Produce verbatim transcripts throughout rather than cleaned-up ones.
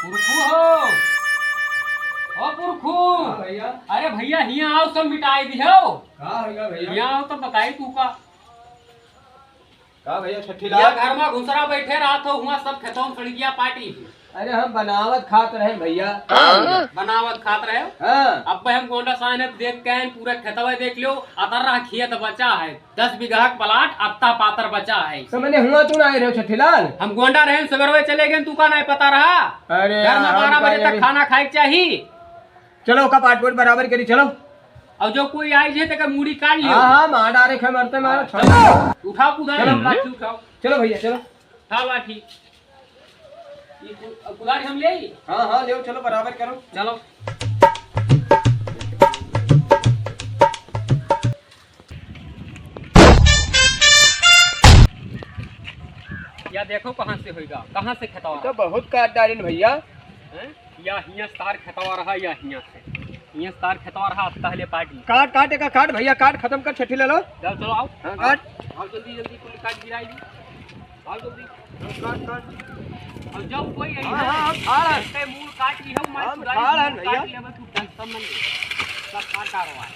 पुरखू हो, ओ पुरखू। हाँ भैया। अरे भैया, हियाँ आओ, सब मिटाई दिहो। का हो गया भैया? हियाँ आओ तो बताई तू का। का भैया, छठी हियाँ लाल? घर मा घुसरा बैठे रहत हो, हुआँ सब खेतों मा सड़किया पाटी। अरे हम बनावत खात रहे भैया। बनावत खात रहे हो? हाँ। अब हम गोंडा साहन देख के आए, पूरा खेतवा देख लियो, अतर रहा खेत बचा है। दस बीघा क प्लाट अत्ता पातर बचा है। तो मने हुआँ तू ना आए रहे हो छठी लाल? हम गोंडा रहे, सवेरवे चले गए, तू का नाहीं पता रहा? अरे घर में यार, बारह बजे तक खाना खाए के चाही। चलो, ओका पाट पोट बराबर करी, चलो। और जो कोई आई जे, तेकर मूड़ी काट लियो। हाँ, हाँ, मार डारे खे मरते मारो, हाँ, चलो। चलो। उठाओ कुदारी, चलो। लाठी उठाओ। चलो भैया, चलो। हाँ, लाठी। ये कु-, कुदारी हम ले आई? हाँ, हाँ, ले चलो, बराबर करो। चलो। या देखो कहाँ से होइगा, कहाँ से खेतवा तो रहा। बहुत काट डालिन भैया। हैं? या हियाँ से तार खेतवा रहा, या हियाँ से। हियाँ से तार खेतवा रहा, अब तहले पाटी। काट, काट, एका काट भैया, काट, खतम कर, छठी ले लो। चलो, चलो, आओ। हाँ, काट। आओ, जल्दी, जल्दी, कुल काट गिराई दी। आओ जल्दी। काट, काट। अब जब कोई यही हाँ, ना, हाँ, हम खाड़ हन। ऐसे मूल काट ली हो, मैं हम कुदारी खाड़ से हन मूल भैया। काट लिया, बस तू टेंशन मत ले। सब काट डारो आज।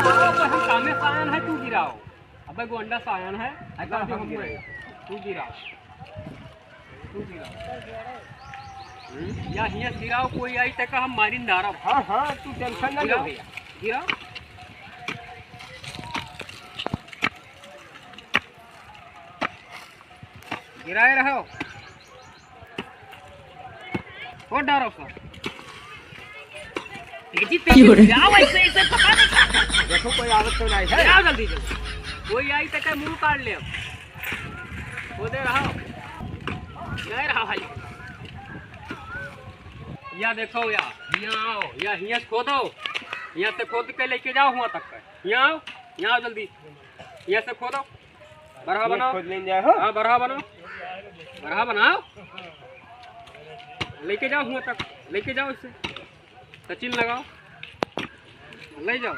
आओ, पर हम कामे सायन है, तू गिराओ। अबे गोंडा सायन है, ऐसा हम गिराओ। तू गिराओ। तू गिराओ। हम्म? या हियाँ गिराओ, कोई आई तक हम मारिन डारब। हाँ, हाँ, तू टेंशन ना ले गिराओ। भैया। गिराओ। गिराए रहो। और डारो सर। तेजी, तेजी, क्यों रे? जाओ, ऐसे, ऐसे पता नहीं क्या। देखो, कोई आवत तो नहीं है। जाओ जल्दी, जल्दी। कोई आई तो क्या मुंह काट ले। खोदे रहो। नहीं रहा भाई। या देखो या, हियाँ आओ, या हियाँ से खोदो। हियाँ से खोद के लेके जाओ हुआँ तक का। हियाँ आओ, हियाँ आओ जल्दी। हियाँ से खोदो। बरहा बनाओ। खोद लेन जाए हो। हाँ, बरहा बनाओ। बरहा बनाओ। लेके जाओ हुआँ तक, लेके जाओ इसे। कचिन लगाओ, ले जाओ।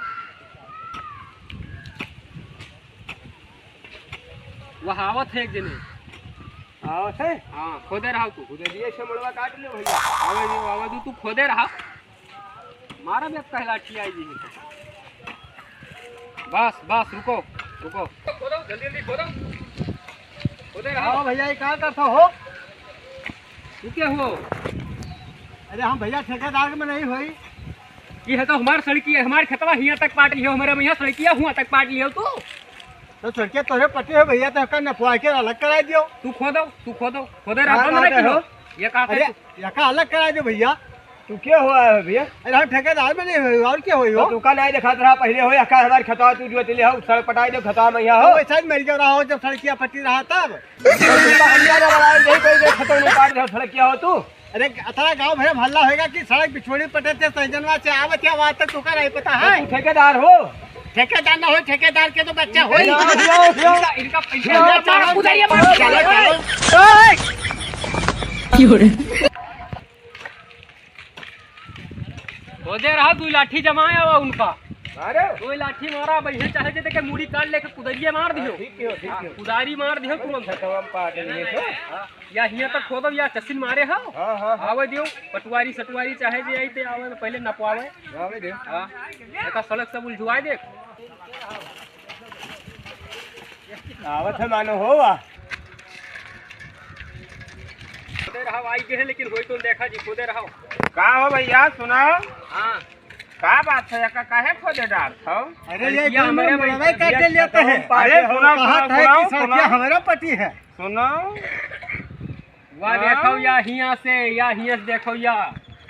वह आवत है एक जने। आवत है? हाँ, खोदे रहा तू। खोदे दिए से मुड़वा काट ले भैया। आवे दे, आवे दे, तू खोदे रहा। मारा बे पहला लाठी आई जी। बस, बस, रुको, रुको। खोदो, जल्दी, जल्दी खोदो। खोदे रहा। हाँ भैया, ये का करता हो? तू क्या हुआ? अरे हम भैया ठेकेदार में नहीं होई। ये है तो हमार सड़की है, हमार खेतवा हियाँ तक पाट लियो, हमारे यहाँ सड़किया हुआँ तक पाट लियो तू। तो सड़किया तोरे पट्टी है भैया, तो एका नपवा के अलग कराई दियो। तू खोदो, तू खोदो, खोदे रहा, हाँ, बंद ना करो। ये का अरे, तू? एका अलग कराई दो भैया। तू क्या हुआ है भैया? अरे हम ठेकेदार में नहीं होई, और क्या होई हो? तो तू का नहीं दिखात रहा पहले हो, एका हमार खेतवा तू जोत ले हो, सड़क पटाई दो, खेतवा में यहाँ हो। तो वैसा ही मर गया रहा हो जब सड़किया पट्टी रहा तब। तो तू का हलिया ना बनाए, यही कोई देख खेतवा में काट दे, सड़किया हो तू। अरे, अतरा गाँव भर में हल्ला होएगा कि सड़क बिछोड़ी पटे थे, सैजनवा से आवत है, वहाँ तक तुका नहीं पता है। तू ठेकेदार हो? ठेकेदार ना हो, ठेकेदार के तो बच्चा हो ही। इनका, इनका, इनका पैसा मार, उधर ये मार। चलो, चलो। क्यों रे? खोदे रहा, दो लाठी जमाए आवा उनका। अरे। दो लाठी मारा, अब इहे चाहे जे देखे मुड़ी काट लेके कुदरिये मार दियो। हाँ, ठीक है, ठीक है। कुदारी मार दियो तुरंत। खतवा में पाट लिए तो। हाँ, या हियाँ तक खोदो या चसिन मारे हो। हाँ, हाँ, हाँ। आवे दियो, पटवारी सटवारी चाहे जे आई ते आवे, पहले नपवावे। आवे दियो। हाँ। एका सड़क सब उलझुआए दे। आवत है मानो हो आ। खोदे रहो, आई के है, लेकिन होई तो देखा जी, खोदे रहो। का हो भैया, सुनाओ। हाँ। का बात है, एका काहे खोदे डारत हो? अरे, ये सड़किया दोनों हमारे मुड़वा भाई काटे लेते हैं। अरे, सुनाओ, कहा सुनाओ, था कि सुनाओ, सड़किया सुनाओ। हमारा पट्टी है। सुनाओ। वाह, हाँ? देखो या हियाँ से, या हियाँ से देखो या।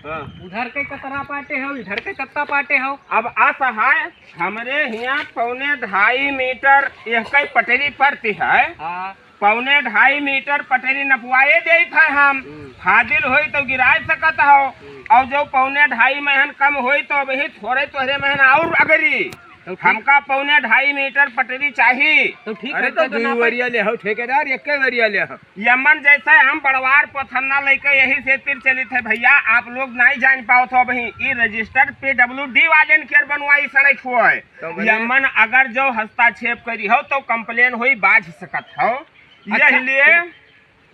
हाँ। उधर के कतरा पाटे हो, इधर के कत्ता पाटे हो। अब असहाय हमरे हियाँ पौने ढाई मीटर यह कई पटरी पड़ती है। हाँ। पौने ढाई मीटर पटरी नपवाए देत है हम। हम्म। फाजिल होई तो गिराए सकत हो। हम्म। और जो पौने ढाई महन कम होई तो अबही थोड़े तोहरे महन और अगरी। तो ठीक। हमका पौने ढाई मीटर पटरी चाही। तो ठीक अरे है, तो तो दुई बना वरिया ले हो ठेकेदार, एक वरिया ले हो। यमन जैसे हम बड़वार पोथन्ना लेके यही से तिर चलित है भैया, आप लोग नहीं जान पाओ तो अबही ई रजिस्टर्ड पीडब्ल्यूडी वालेन केर बनवाई सड़क हुआ है। तो बने यमन अगर जो हस्तक्षेप करी हो तो कंप्लेन होई, बाज सकत हो। यही लिए।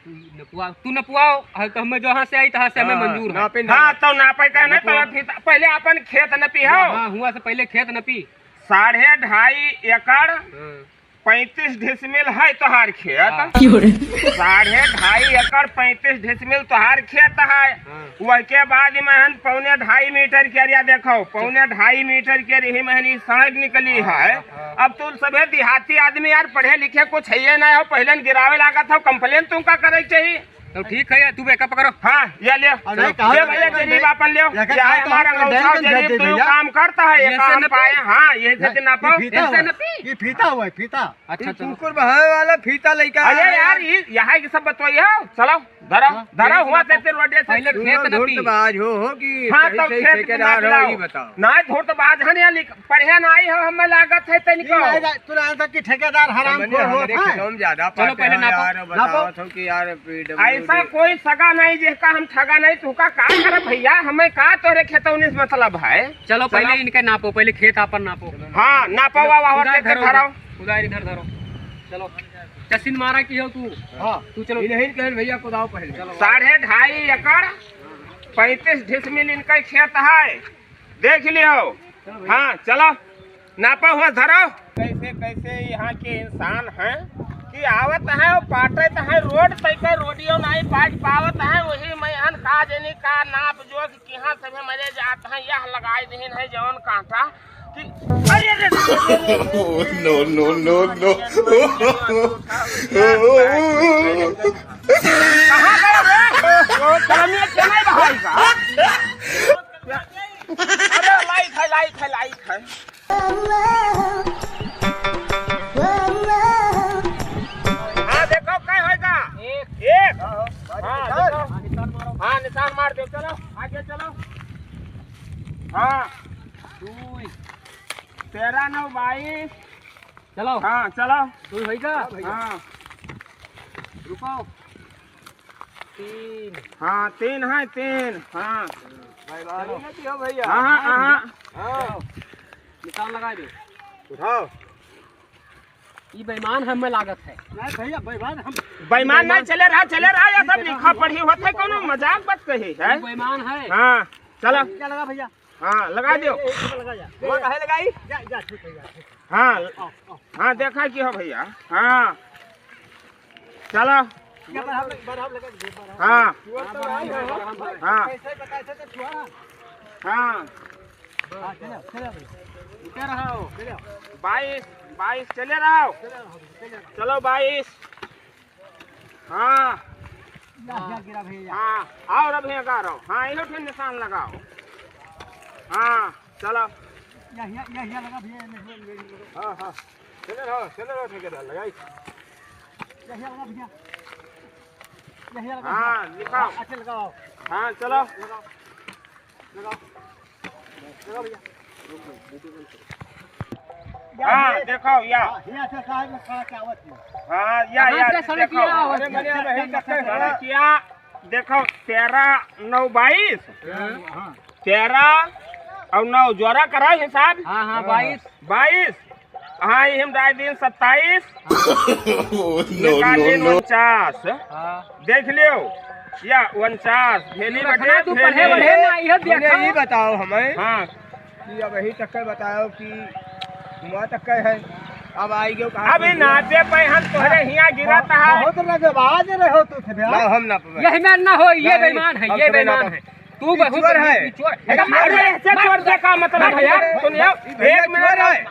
तू नपवाओ, तू नपवाओ, हाँ, तो हमें जहाँ से आई, तहाँ से हमें हाँ, मंजूर है। नापे ना। हाँ, तो नापे का नहीं, नपवाओ। पहले फीता, पहले अपन खेत नपी हो। हाँ, हाँ, हुआ से पहले खेत नपी। साढ़े ढाई एकड़ हाँ। पैंतीस डिसमिल है तोहार खेत। हाँ। क्यों रे? साढ़े ढाई एकड़ पैंतीस डिसमिल तोहार खेत है। हाँ। वह के बाद ही महन पौने ढाई मीटर के एरिया देखो, पौने ढाई मीटर के एरिया ही महन ई सड़क निकली हाँ, है। हाँ। अब तू सभे देहाती आदमी यार, पढ़े लिखे कुछ है ये ना हो, पहले न गिरावे लागत हो, complain तुमका करे के चाहिए। तो ठीक है यार, तू backup पकड़ो। हाँ, ये ले। अरे, चलो। कहाँ ले भैया, जरीब अपन ले। ये क्या ये कहाँ हमारा कहाँ अंगूठा कहाँ जरीब, कहाँ तू भैया? काम करता है, ये ये से काम न पाए। हाँ, ये से ये ना पाओ। फीता ऐसे हुआ न है। पी। ये फीता हुआ है, फीता। अच्छा, ये चलो। कुकुर बहावे वाला फीता लइका अरे है यार, यार। ये यहाँ की सब बतवाई है। चलो, धरो, हाँ, धरो, ये हुआ ना से पाओ। फिर रोडे से। पहले सुनो, खेत न पी। धूर्तबाज हो, हो कि हाँ, सही, तो सही खेत के ठेकेदार ना हो, पिलाओ। ये बताओ। ना, धूर्तबाज है, यहाँ लिख-, पढ़े ना आई हो, हमें लागत है तनिको। नहीं, नहीं, तू ना तक कि ठेकेदार हरामखोर हो, हमरे हाँ। खेतों में ज्यादा चलो, पाटे पहले हैं नापो, यार, नापो। बतावत हो कि यार, पीडब्ल्यूडी ऐसा कोई सगा नहीं जिसका हम ठगा नहीं, तू का, का करब भैया, हमें का तोरे खेतौनी से मतलब है? चलो, चलो। पहले इनके नापो, पहले खेत आपन नापो। हाँ, नापो, वाह, वाह, कुदार खेत धरो, धराओ। कुदार इधर धरो। चलो, चसिन मारा की हो तू? हाँ। तू चलो। इन्हीं कहन भैया, कुदाओ पहले। चलो। साढ़े ढाई एकड़ पैंतीस डिसमिल इनका खेत है, देख लियो। चलो भैया। हाँ, चलो, नापो हुआ धरो। कैसे, कैसे यहाँ के इंसान हैं कि आवत है और पाटत है रोड तय कर, रोडियो नहीं पाट पावत है, वही मैं हन का जनी का नाप जोख किहाँ सभे मरे जात हैं, यह लगाई दीन है जौन कांटा कि अरे, अरे, अरे, अरे, अरे, no, no, no, no। कहाँ गया रे? वो कलमिया के नहीं बहाई का? अरे, लाइट है, लाइट है, लाइट है। हाँ, देखो, क्या होएगा? एक। एक। हाँ, देखो। हाँ, निशान मार दो, चलो, आगे चलो। हाँ। दुई। तेरह नौ बाईस। चलो। हाँ, चलो। दुई होइगा? हाँ। रुको। तीन। हाँ, तीन है, तीन। हाँ। भाई, चलो। नहीं दियो भैया। हाँ, हाँ, हाँ। हाँ। निशान लगा दो। उठाओ। ई बेईमान हमें लागत है। नहीं भैया, बेईमान हम बेईमान नहीं, चले रहा, चले रहा, ये सब लिखा पढ़ी होत है, कोनो मजाक मत कही है। ई बेईमान है। हाँ, चला। क्या लगा भैया? हाँ, लगा दियो। ए, ए, ए, लगा जा। वो काहे लगाई? जा, जा, ठीक है, जा, ठीक है। हाँ, आओ, आओ। हाँ, देखा कि हो भैया। हाँ, चला। ये बढ़ाओ, बढ़ाओ, लगा दे, बढ़ाओ। हाँ। ये तो भाई, हाँ। कैसे बताए थे तो छुआ? हाँ। हाँ, चलो, चलो भाई। क्या रहा हो? चलो। बाईस, बाईस चले रहा हो। चलो, चलो। चलो बाईस। हाँ। या, या गिरा भैया, या। हाँ, और अब यहाँ का रहो। हाँ, इहो ठे निशान लगाओ। हाँ, चलो। या, या, या, या लगा भैया, या, या, या, या। हाँ, हाँ। चले रहो, चले रहो ठेकेदार, लगाई। या, या लगा भैया। या, या लगा हाँ, भैया। लिखाओ। अच्छा लगाओ। हाँ, चलो। लगाओ। लगाओ। लगाओ भैया। हाँ, देखो, या। हाँ, हियाँ से साइड में खड़ा क्या आवत है? हाँ, या, कहाँ या, से सड़क देखो। किया आवत है? अरे, मने अब यही चक्कर है। सड़क किया, देखो, तेरह नौ बाईस। हाँ। तेरह और नौ जोड़ा करा हिसाब। हाँ, हाँ, बाईस। बाईस। हाँ, ये हम डाल दिन सत्ताईस। Oh, no, निकाल no, दिन no। उनचास। हाँ। देख लियो, या उनचास, भेली रखना बटे तू पढ़े भेली। बढ़े ना, यह मने देखा। ये बताओ हमें हाँ। कि अब यही तक का बताओ कि हुआ तक का है, अब आई गयो कहाँ अभी से हुआ? नाचे पे हम तोहरे हाँ। हियाँ गिरा था। बहुत नजरबाज रहो तू से भैया। ना, हम ना पावे। यही में ना हो, ये नहीं, बेईमान है, हम ये सब ना बेईमान पावे। है। तू ये बहुत चोर है। ये चोर है। अरे, ऐसे चोर से का मतलब है यार? सुनियो, ये भैया एक मिनट चोर है।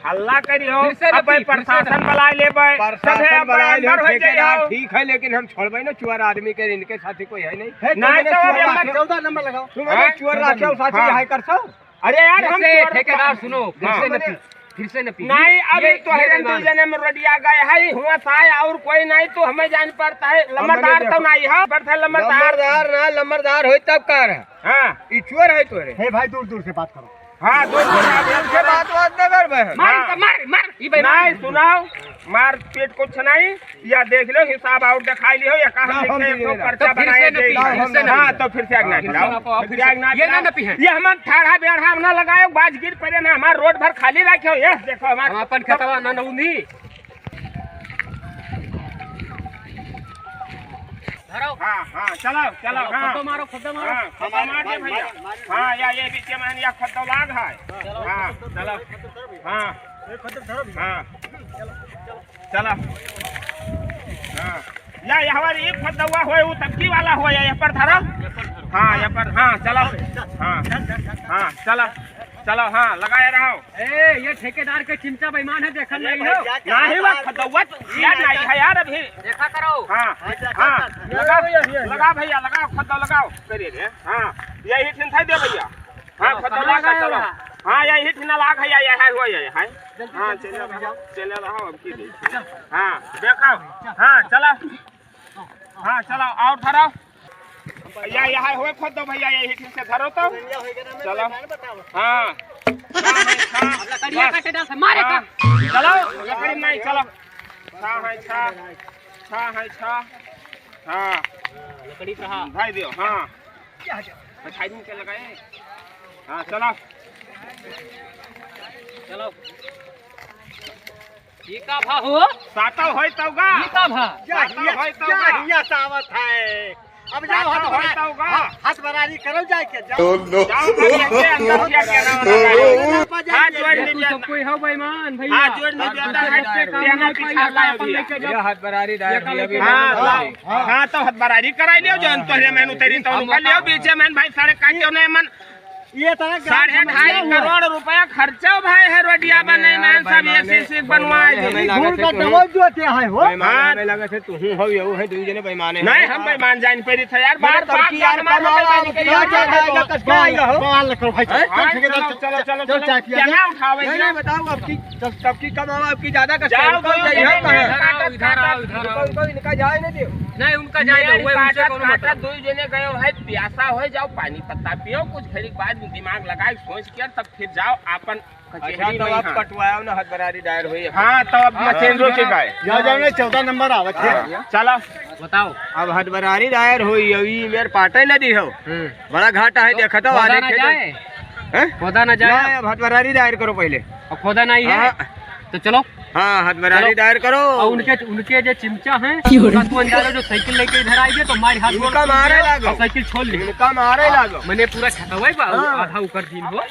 हल्ला करियो, फिर से अब नपी, फिर से प्रशासन नपी। बुला लेबै, प्रशासन सभे अब बुला लेबै, अंदर हो ठेकेदार जाइयो। ठीक है, लेकिन हम छोड़बै ना चोर आदमी के, इनके साथी कोई है नहीं। है, नहीं चौदह तो नंबर, अभी हम चौदह नंबर लगाओ। तुम हाँ? चोर चौदह रखे हो नंबर। साथी, हाँ। हाई कर सो। अरे यार, फिर हम से चोर ठेकेदार सुनो, फिर हाँ। से नपी, फिर से नपी। नहीं, ये, अभी ये तो ये हरन बेईमान। दू जने में रोडिया गए है, हुआ साय और कोई नहीं तो हमें जान पड़ता है, हम लंबरदार नहीं तो देखो। नहीं है, पड़ता है लंबरदार। लंबरदार ना, लंबरदार होई तब का रहा। हाँ। ई चोर है तोरे। हे भाई, दूर दूर से बात करो। हाँ, दूर दूर से बात दूर से बात, बात न करबे। मार, हाँ। मार, मार, ई भाई, नहीं, मार। सुनाओ, मार पीट कुछ नहीं, या देख लो, हिसाब और दिखाई लियो, या कहाँ ना, हम लिखे, दिए तो ना। पर्चा तो फिर से बनाए न दे। पी, फिर से न हाँ, पी। तो फिर से आग ना हाँ, खिलाओ। फिर से न पी। फिर से आग ना ये ना खिलाओ। न पी है। ये हमार ठाढ़ा बेढ़ा ना लगाओ, बाज गिर पड़े ना, हमार रोड भर खाली रखो, ये देखो हमार हम अपन खेतवा ना नौनी। हाँ, हाँ, चलो, चलो, चलो, हाँ। खड्डो मारो, खड्डो मारो। हाँ, खड्डो मार दे भैया। मारो, मारो। हाँ, या ये बीच में या खड्डो लाग है। चलो। हाँ, चलो। हाँ। ये खड्डो धरो भैया। हाँ। चलो। हाँ। या, या हमारी एक खड्डवा होए, वो तबकी वाला होए, या ये पर धरो। हाँ, ये पर, हाँ, चलो। हाँ। हाँ, चलो। चलो, हाँ, लगाए रहो। ए, ये ठेकेदार के चिमचा बेईमान है, देखल अरे नहीं हो? भैया, क्या नहीं, वो बात? खदौवत किया नहीं है यार अभी। देखा करो। हाँ, हाँ, हाँ, लगा, लगा भैया, लगाओ, खदौ लगाओ। करे रे, हाँ, यही ठिन था दे भैया। हाँ, हाँ, खदौ कहाँ लगा, लगाए चलो। वाला? हाँ, यही ठिन लाग है, या, या है, हुआ, या, या है। जल्दी, हाँ, जल्दी चले चलो रहो, भैया। चले रहो, अब की देखिए। हाँ, देखो, हाँ, चलो। हाँ, चलो, और धरो। या, या होए खोद दो भैया, यही ठीक से धरो तो। चलो। हाँ। हाँ, हाँ, हाँ। लकड़िया बस। काटे डाल से मारे हाँ। का। चलो, लकड़ी नहीं, चलो। छा है, छा। छा है, छा। हाँ। लकड़ी कहाँ? भाई दियो, हाँ। भाई दिन के लगाए। हाँ, चलो। चलो। ई का भा हो? सातव होई तौगा। ई का भा? सातव होई तौगा। हिया सावत है। अब जाओ, सातव होई तौगा। हथ बरारी करो जाए के, जाओ। No, no। जाओ, जाओ, जाओ, अंदर से के रहो ना। हाथ जोड़ ली, कोई हो बेईमान भैया। हाथ जोड़ ली, दूसरे बेटा, के काम कहना नहीं पीछा पाइए, का अपन अभी। लेके जाओ। ये हथ बरारी दायर ये अभी हाँ, हाँ, हाँ, तो हथ बरारी कराई लियो, जौन तोहरे मेनू तेरी तो हम उनका लियो, बताओ। बीचे में भाई साढ़े काटियो नहीं मन। ये तरह का साढ़े ढाई करोड़ रुपया खर्चा भाई है रोडिया बने में, सब एक से एक बनवाए दे। घूर का डबल जो ते है हो। बेईमान हाँ। हमें लगा थे, तू हूँ हो, ये है, दुई जने बेईमान है। नहीं, हम बेईमान जान पे रही थे यार, बार बार तब की यार, कमाल कमाल कमाल कमाल कमाल कमाल कमाल कमाल कमाल करो भाई, कमाल कमाल करो भाई, हैं? चल, चलो, चलो, चलो, चलो, चलो, चाय पिया चलो, जाए। क्या उठावे नहीं, नहीं, बताओ, अब की, तब, तब की कमाओ, अब की ज्यादा का जाओ, कम दो, नहीं, इधर आओ, इधर आओ, इधर आओ। रुको, रुको, इनका जाए नहीं दियो। नहीं, उनका जाए दो, वही उनसे काटत, कोनो काटत मतलब। दो जने गए हो, है, प्यासा हो जाओ, पानी पत्ता पियो, कुछ घड़ी के बाद दिमाग लगाए, सोच के, तब फिर जाओ, आपन अच्छा, कचहरी तो में आप यहाँ। कटवाओ ना, हथबरारी दायर होई। हाँ, तो अब हाँ। मशीन रोके गए। जाओ, जाओ, नहीं, चौदह नंबर आवत है। हाँ। चलो। बताओ। अब हथबरारी दायर होई, अब ई मेर पाटे न दी हो। हम्म। बड़ा घाटा है, तो देखा तो खोदा आधे ना खेत। जाए। हैं? खोदा ना जाए। ना, अब हथबरारी दायर करो पहले। अब खोदा नहीं है। हाँ। तो चलो। हाँ, हथबरारी चलो। दायर करो। और उनके, उनके जो चिमचा हैं, क्यों? उनका तू अंदाजा जो साइकिल लेके इधर आएंगे तो मार हाथ उनका गोड़ मारे टूट जाए लागो। और साइकिल छोड़ ले। उनका मारे लागो। मैंने पूरा छटवाई बा, हाँ। आधा उकर दिन हो।